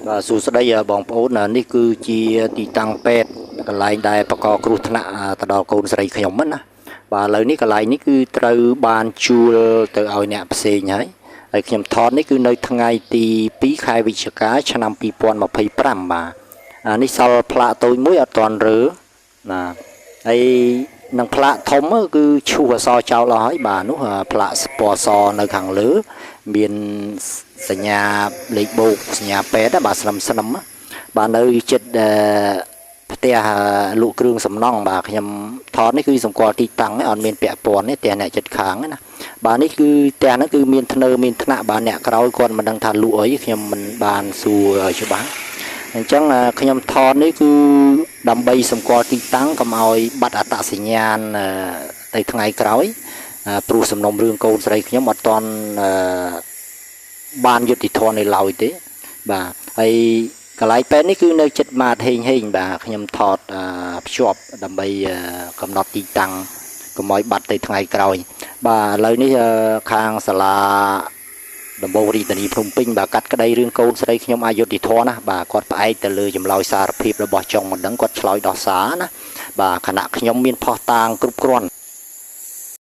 បាទសួស្តីបងប្អូននេះគឺជាទីតាំងពេទ្យកន្លែងដែលបកកគ្រោះថ្នាក់ទៅដល់កូនស្រីខ្ញុំណាបាទឥឡូវនេះកន្លែងនេះគឺត្រូវបានជួលទៅឲ្យអ្នកផ្សេងហើយហើយខ្ញុំថតនេះគឺនៅថ្ងៃទី2ខែវិច្ឆិកាឆ្នាំ2025បាទអានេះសល់ផ្លាកតូចមួយអត់ទាន់រើណាហើយនឹងផ្លាកធំគឺឈូសអសចោលអស់ហើយបាទនោះផ្លាកពណ៌សនៅខាងលើមានសញ្ញាលេខបូកសញ្ញាពេទ្យបាទស្នឹមស្នឹមបាទនៅចិត្តផ្ទះលក់គ្រឿងសំណង់បាទខ្ញុំថតនេះគឺសម្គាល់ទីតាំងអត់មានពាក់ព័ន្ធទេផ្ទះអ្នកចិត្តខាងណាបាទនេះគឺផ្ទះហ្នឹងគឺមានធ្នើមានថ្នាក់បាទអ្នកក្រោយគាត់មិនដឹងថាលក់អីខ្ញុំមិនបានសួរច្បាស់អញ្ចឹងខ្ញុំថតនេះគឺដើម្បីសម្គាល់ទីតាំងកុំឲ្យបាត់អត្តសញ្ញាណទៅថ្ងៃក្រោយព្រោះសំណុំរឿងកូនស្រីខ្ញុំអត់ទាន់បានយុត្តិធម៌នៅឡើយទេបាទហើយកន្លែងពេទ្យនេះគឺនៅចិត្តម៉ាតហេងហេងបាទខ្ញុំថតភ្ជាប់ដើម្បីកំណត់ទីតាំងកុំឲ្យបាត់ទៅថ្ងៃក្រោយបាទឥឡូវនេះខាងសាលាដំបងរាជធានីភ្នំពេញបាទកាត់ក្តីរឿងកូនស្រីខ្ញុំអយុត្តិធម៌ណាបាទគាត់ផ្អែកទៅលើចម្លើយសារភាពរបស់ចុងមិនដឹងគាត់ឆ្លើយដោះសារណាបាទខណៈខ្ញុំមានផុសតាងគ្រប់គ្រាន់